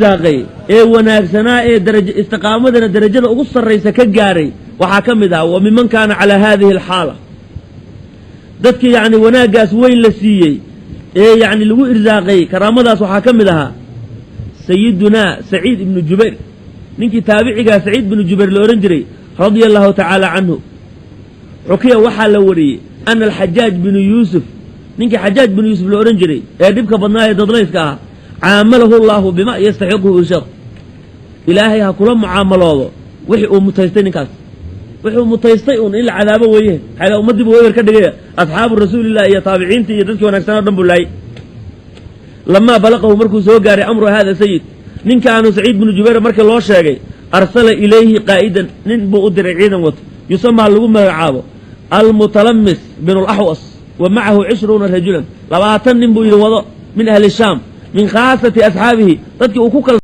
Irsaaqay ee wanaagsanaa ee daraja istiqaamadana darajada ugu sarraysa ka gaaray waxaa ka mid ahaa wa miman kaana calaa haadihi alxaala, dadkii yacni wanaaggaas weyn la siiyey ee yacni lagu irsaaqay karaamadaas waxaa ka mid ahaa sayidunaa Saciid ibnu Jubayr, ninkii taabicigaa Saciid ibnu Jubayr la odhan jiray, radia allahu tacaala canhu. Xukiya, waxaa la wariyey, ana alxajaaj binu Yuusuf, ninkii Xajaaj binu Yuusuf la odhan jiray ee dhibka badnaa ee dadlayska ahaa, caamalahu llaahu bima yastaxiquhu irshaaq, Ilaahay ha kula mucaamaloodo wixii uu mutaystay. Ninkaas wuxuu mutaystay uun in la cadaabo weeye. Maxaa ummaddii buu eber ka dhigaya, asxaabu rasuulillah iyo taabiciintii iyo dadkii wanaagsanaa o dhan buu laayay. Lamaa balaqahu, markuu soo gaaray, amru hada sayid, ninkaanu Saciid binu Jubayr markii loo sheegay, arsala ilayhi qaa'idan, nin buu u diray ciidan wato, yusamaa, lagu magacaabo Almutalamis bin Alaxwas, wa macahu 20 rajulan, 20 nin buu yidhi wado, min ahli Shaam, min khaasati asxaabihi, dadkii uu ku kal